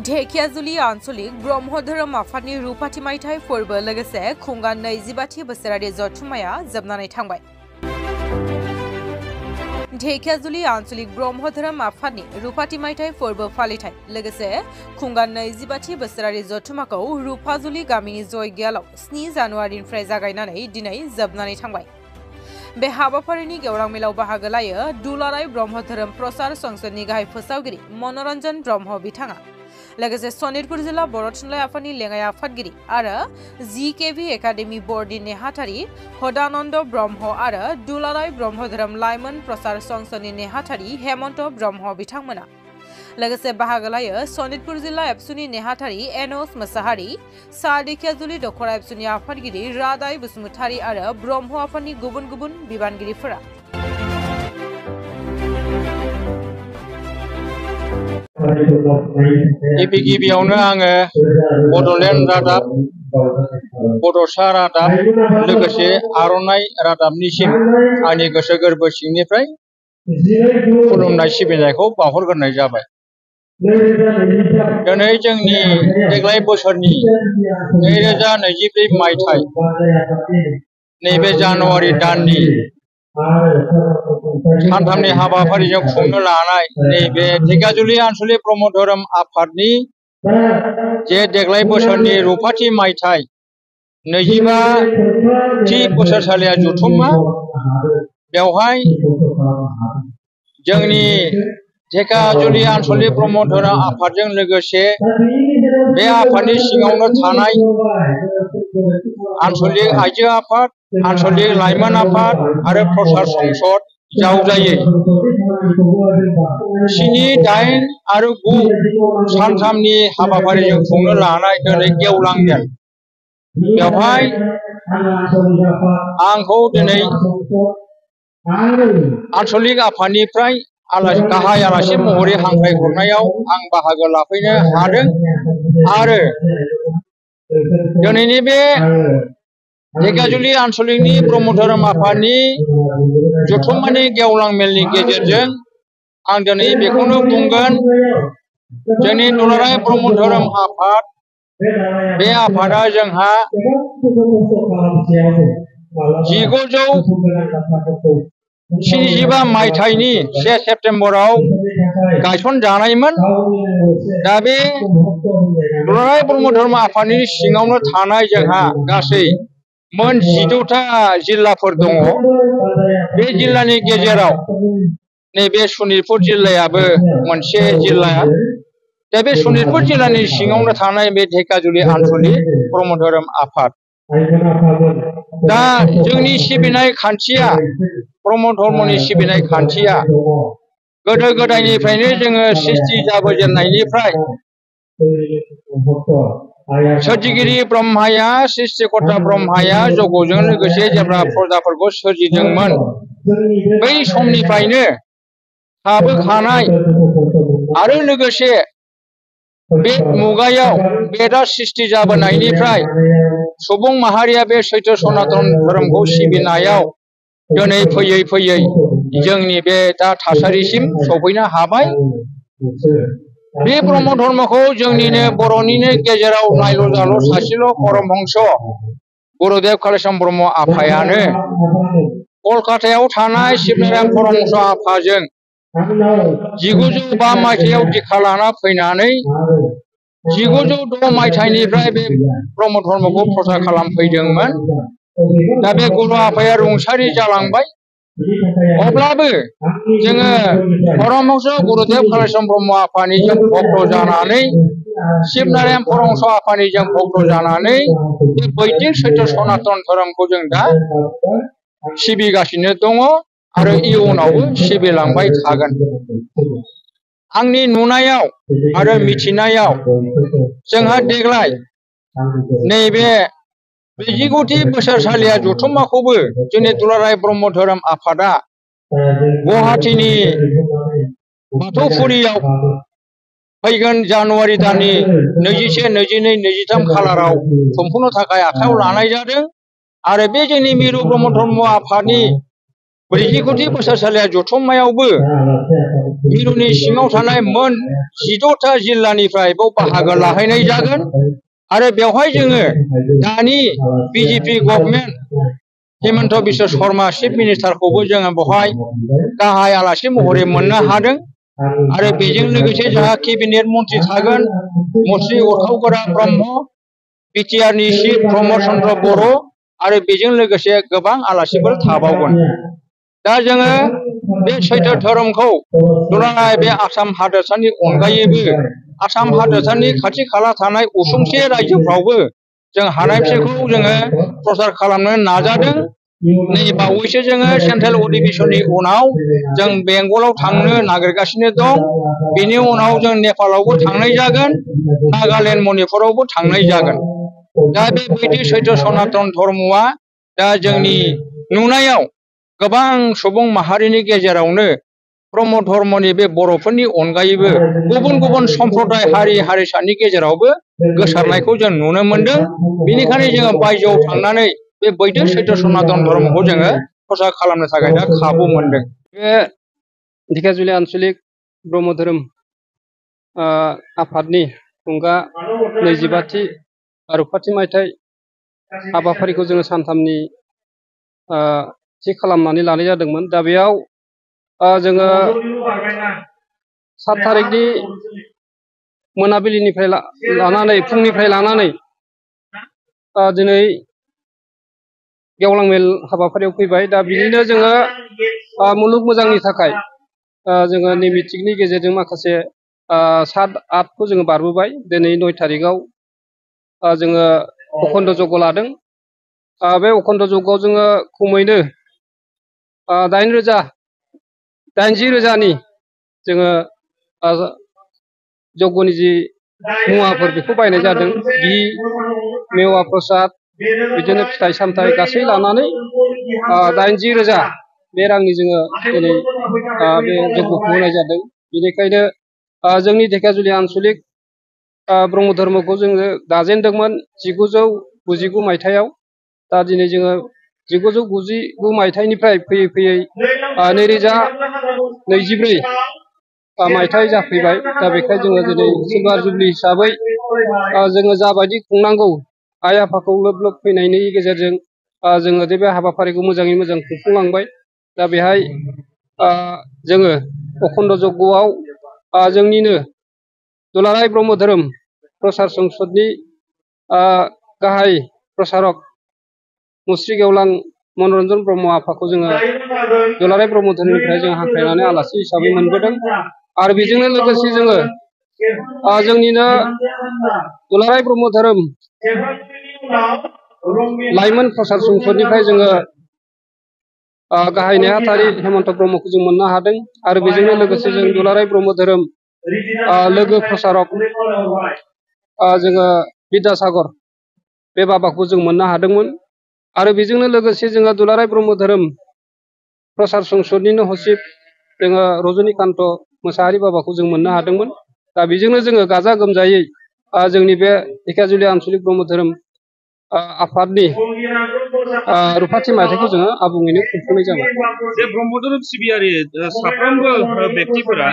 ढेकियाजुली आंचलिक ब्रह्म धोरोम आफादनि रुपाथि मायथाइ फोरबो लोगोसे खुंगा 25थि बोसोरारि जथुम्माया जोबनानै थांबाय। ढेकियाजुली आंचलिक ब्रह्म धोरोम आफादनि रुपाथि मायथाइ फोरबो फालिथाय लोगोसे खुंगा 25थि बोसोरारि जथुम्माखौ रुपाजुली गामिनि जयगियालाव 7 जानुवारिनिफ्राय जागायनानै दिनै जोबनानै थांबाय। बे हाबाफारिनि गेवरां मेलाव बाहागो लायो दुलाराय ब्रह्म धोरोम प्रसार संसदनि गाहाय फोसावगिरि मनरन्जन ब्रह्म बिथाङा लोगोसे सनितपुर जिल्ला बर' थुनलाइ आफादनि लेङाइ आफादगिरि आरो जीकेवी एकाडेमी बर्डनि नेहाथारि हदानन्द ब्रह्म आरो दुलाराय ब्रह्म धोरोम लाइमोन प्रसार संसदनि नेहाथारि हेमन्त ब्रह्म बिथांमोना लोगोसे बाहागो लायो सनितपुर जिल्ला एबसुनि नेहाथारि एनोस मोसाहारि सा ढेकियाजुली दखरा एबसुनि आफादगिरि रादाय बसुमतारी आरो ब्रह्म आफादनि गुबुन गुबुन बिबानगिरिफोरा। गिबियावनो आङो बड'लेण्ड रादाब, बड'सा रादाब लोगोसे आर'नाइ रादाबनिसिम आंनि गोसो गोरबो सिंनिफ्राय खुलुमनाय सिबिनायखौ बावहरग्रोनाय जाबाय। दिनै जोंनि देग्लाय बोसोरनि 2024 मायथाइ नैबे जानुवारि दाननि सानथामनि हाबाफारिजों खुंनो लानाय नैबे ढेकियाजुली आन्चलिक ब्रह्म धोरोम आफादनि जे देग्लाय बोसोरनि रुपाथि मायथाइ 25थि बोसोरसालिया जथुम्मा बेवहाय जोंनि ढेकियाजुली आन्चलिक ब्रह्म धोरोम आफादजों लोगोसे बे आफादनि सिङावनो थानाय आन्चलिक आइजो आफाद, आन्चलिक लाइमोन आफाद आरो प्रसार संसद जावजायै 7, 8 आरो 9 सानथामनि हाबाफारिजों खुंनो लानाय दिनै गेवलां मेल बेवहाय आंखौ दिनै आन्चलिक आफादनिफ्राय गाहाय आलासि महरै हांख्रायहरनायाव आं बाहागो लाफैनो हादों आरो दिनैनि बे ढेकियाजुली आन्चलिकनि ब्रह्म धोरोम आफादनि जथुम्मानि गेवलां मेलनि गेजेरजों आं दिनै बेखौनो बुंगोन, जोंनि दुलाराय ब्रह्म धोरोम आफाद बे आफादा जोंहा 1975 मायथाइनि 1 सेप्तेम्बराव गायसनजानायमोन। दा बे दुलाराय ब्रह्म धोरोम आफादनि सिङावनो थानाय जोंहा गासै मोन 12टा जिल्लाफोर दङ। बे जिल्लानि गेजेराव नैबे सनितपुर जिल्लायाबो मोनसे जिल्ला। दा बे सनितपुर जिल्लानि सिङावनो थानाय बे ढेकियाजुली आन्चलिक ब्रह्म धोरोम आफाद। दा जोंनि सिबिनाय खान्थिया, ब्रह्म धर्मनि सिबिनाय खान्थिया गोदो गोदायनिफ्रायनो जोङो सृष्टि जाबोजेननायनिफ्राय सोरजिगिरि ब्रह्माया, सृष्टिकर्ता ब्रह्माया जगजों लोगोसे जेब्ला प्रजाफोरखौ सोरजिदोंमोन बै समनिफ्रायनो थाबोखानाय आरो लोगोसे बे मुगायाव बेदा सृष्टि जाबोनायनिफ्राय सुबुं माहारिया बे सैथो सनातन धोरोमखौ सिबिनायाव दिनै फैयै फैयै जोंनि बे दा थासारिसिम सफैनो हाबाय। बे ब्रह्म धर्मखौ जोंनिनो बर'निनो गेजेराव नायल' जाल' सासेल' परमहंस गुरुदेव कालिचरण ब्रह्म आफायानो कलकातायाव थानाय शिबनारायण परमहंस आफाजों 1905 मायथाइयाव दीक्षा लाना फैनानै 1906 मायथाइनिफ्राय बे ब्रह्म धर्मखौ प्रसार खालामफैदोंमोन। दा बे गुरु आफाया रुंसारि जालांबाय। अब्लाबो जोङो परमहंस गुरुदेव कालिचरण ब्रह्म आफानिजों भक्त जानानै, शिबनारायण परमहंस आफानिजों भक्त जानानै बे बैदिक सैथो सनातन धोरोमखौ जों दा सिबिगासिनो दङ आरो इयुनावबो सिबिलांबाय थागोन। आंनि नुनायाव आरो मिथिनायाव जोंहा देग्लाय नैबे 29थि बोसोरसालिया जथुम्माखौबो जोंनि दुलाराय ब्रह्म धोरोम आफादा गुवाहाटीनि बाथौफुरियाव फैगोन जानुवारि दाननि 21, 22, 23 खालाराव खुंफुंनो थाखाय आखायाव लानाय जादों। आरो बे जोंनि मिरु ब्रह्म धर्म आफादनि ब्रैजि कोटि बोसोरसालिया जथुम्मायावबो मिरुनि सिङाव थानाय मोन 16टा जिल्लानिफ्राय बेयाव बाहागो लाहैनाय जागोन आरो बेवहाय जोङो दानि BJP government Himanta Biswa Sarma chief मिनिस्टारखौबो जोङो बेवहाय गाहाय आलासि महरै मोननो हादों आरो बेजों लोगोसे जोंहा केबिनेट मन्थ्रि थागोन मन्थ्रि अरखावगोरा ब्रह्म बिटिआरनि चिफ प्रमद चन्द्र बर' आरो बेजों लोगोसे गोबां आलासिफोर थाबावगोन दा जोङो बे सैथो धोरोमखौ दुलाराय बे आसाम हादोरसानि अनगायैबो आसाम हादोरसानि खाथि खाला थानाय उसुंसे रायजोफ्रावबो जों हानायखौ जोङो प्रसार खालामनो नाजादों नै बावैसो जोङो सेन्ट्रेल अधिवेशननि उनाव जों बेंगलाव थांनो नागिरगासिनो दं बेनि उनाव जों नेपालावबो थांनाय जागोन नागालेण्ड मणिपुरावबो थांनाय जागोन दा बे बायदि सैथो सनातन धर्मआ दा जोंनि नुनायाव गोबां सुबुं माहारिनि गेजेरावनो ब्रह्म धर्मनि बे बर'फोरनि अनगायैबो गुबुन गुबुन सम्प्रदाय हारि हारिसानि गेजेरावबो गोसारनायखौ जों नुनो मोनदों बेनिखायनो जोङो बायजोआव थांनानै बे बैदि सैथो सनातन धर्मखौ जोङो प्रसार खालामनो थाखाय दा खाबु मोनदों बे ढेकियाजुलि आन्चलिक ब्रह्म धोरोम आफादनि खुंगा 25थि रुफाथि मायथाइ हाबाफारिखौ जोङो सानथामनि थि खालामनानै लानाय जादोंमोन दा बेयाव जोङो 7 तारिखनि मोनाबिलिनिफ्राय लानानै फुंनिफ्राय लानानै दिनै गेवलां मेल हाबाफारियाव फैबाय दा बिनिनो जोङो मुलुग मोजांनि थाखाय जोङो निमित्तिकनि गेजेरजों माखासे 7-8 खौ जोङो बारबोबाय दिनै 9 तारिखआव जोङो अखण्ड जग्य लादों बे अखण्ड जग्यआव जोङो खमैनो 80,000नि जोङो जग्यनि जि मुवाफोर बेखौ बायनाय जादों घि मेवा प्रसाद बिदिनो फिथाइ सामथाइ गासै लानानै 80,000 बे रांनि जोङो दिनै बे जग्यखौ होनाय जादों बेनिखायनो जोंनि ढेकियाजुलि आन्चलिक ब्रह्म धर्मखौ जोङो दाजेनदोंमोन 1999 मायथाइयाव दा दिनै जोङो 1999 मायथाइनिफ्राय फैयै फैयै 2024 मायथाइ जाफैबाय दा बेखाय जोङो दिनै सिलभार जुबलि हिसाबै जोङो जाबायदि खुंनांगौ आइ आफाखौ लोब लोब फैनायनि गेजेरजों जोङो बे हाबाफारिखौ मोजाङै मोजां खुंफुंलांबाय दा बेहाय जोङो अखण्ड जग्यआव जोंनिनो दुलाराय ब्रह्म धोरोम प्रसार संसदनि गाहाय प्रसारक मुस्रि गेवलां मनरन्जन ब्रह्म आफाखौ जोङो दुलाराय ब्रह्म धोरोमनिफ्राय जों हांख्रायनानै आलासि हिसाबै मोनबोदों आरो बेजोंनो लोगोसे जोङो जोंनिनो दुलाराय ब्रह्म धोरोम लाइमोन प्रसार संसदनिफ्राय जोङो गाहाय नेहाथारि हेमन्त ब्रह्मखौ जों मोननो हादों आरो बेजोंनो लोगोसे जों दुलाराय ब्रह्म धोरोम लोगो प्रसारक जोङो बिद्यासागर बे बाबाखौ जों मोननो हादोंमोन आरो बेजोंनो लोगोसे जोङो दुलाराय ब्रह्म धोरोम प्रसार संसदनिनो हसिब जोङो रजनिकान्त मोसाहारि बाबाखौ जों मोननो हादोंमोन दा बेजोंनो जोङो गाजा गोमजायै जोंनि बे ढेकियाजुलि आन्चलिक ब्रह्म धोरोम आफादनि रुफाथि मायथाइखौ जोङो आबुङैनो खुंफुंनाय जाबाय जे ब्रह्म धोरोम सिबियारि साफ्रोमबो व्यक्तिफोरा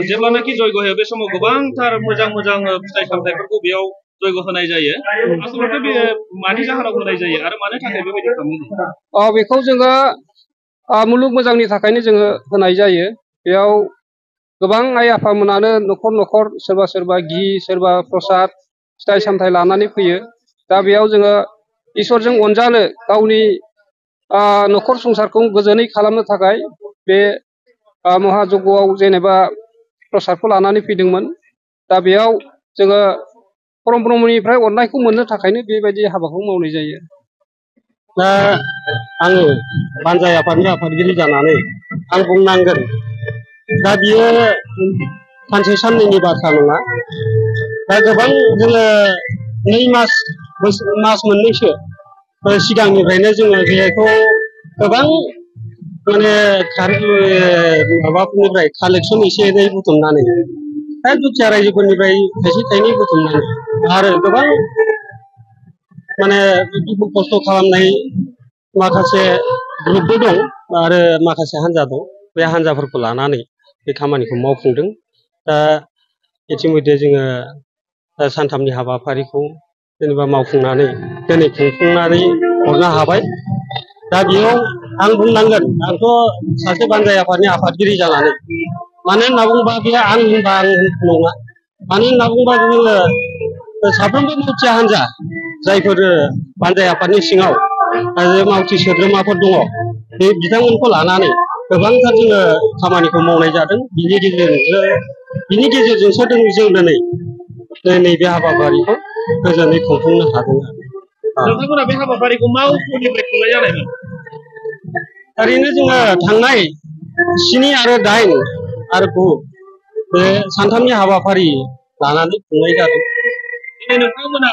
जेब्लानाखि जयग होयो बे समाव गोबांथार मोजां मोजां फिथाइ सामथाइफोरखौ बेयाव जयग होनाय जायो आसलथे बे मानि जाहोनाव होनाय जायो आरो मानो थाखाय बेबायदि खालामो बेखौ जोङो मुलुग मोजांनि थाखायनो जोङो होनाय जायो बेयाव गोबां आइ आफामोनानो न'खर न'खर सोरबा सोरबा घि सोरबा प्रसाद फिथाइ सामथाइ लानानै फैयो दा बेयाव जोङो इसोरजों अनजानो गावनि न'खर संसारखौ गोजोनै खालामनो थाखाय बे महाजग्यआव जेनेबा प्रसादखौ लानानै फैदोंमोन दा बेयाव जोङो परम ब्रह्मनिफ्राय अननायखौ मोननो थाखायनो बेबायदि हाबाखौ मावनाय जायो दा आङो बानजाय आफादनि आफादगिरि जानानै आं बुंनांगोन दा बियो सानसे साननैनि बाथ्रा नङा दा गोबां जोङो 2 मास मोननैसो सिगांनिफ्रायनो जोङो बेखौ गोबां माने माबाफोरनिफ्राय कालेक्सन एसे एनै बुथुमनानै दुखिया रायजोफोरनिफ्राय थाइसे थाइनै बुथुमनानै आरो गोबां माने दुखु खस्थ' खालामनाय माखासे ग्रुपबो दं आरो माखासे हान्जा दं बे हान्जाफोरखौ लानानै बे खामानिखौ मावफुंदों दा इतिमध्ये जोङो सानथामनि हाबाफारिखौ जेनेबा मावफुंनानै दिनै खुंफुंनानै हरनो हाबाय दा बेयाव आं बुंनांगोन आंथ' सासे बानजाय आफादनि आफादगिरि जानानै मानो होनना बुङोबा बे आं होनबा आं नङा मानो होनना बुङोबा जोङो साफ्रोमबो मावथि हान्जा जायफोर बानजाय आफादनि सिङाव मावथि सोद्रोमाफोर दङ बे बिथांमोनखौ लानानै गोबांथार जोङो खामानिखौ मावनाय जादों बिनि गेजेरजोंसो जों दिनै नैबे हाबाफारिखौ गोजोनै खुंफुंनो हादों नोंथांमोना बे हाबाफारिखौ मा अक्ट'निफ्राय खुंनाय जानायमोन ओरैनो जोङो थांनाय 7 आरो 8 आरो 9 बे सानथामनि हाबाफारि लानानै खुंनाय जादों दिनै नोंथांमोना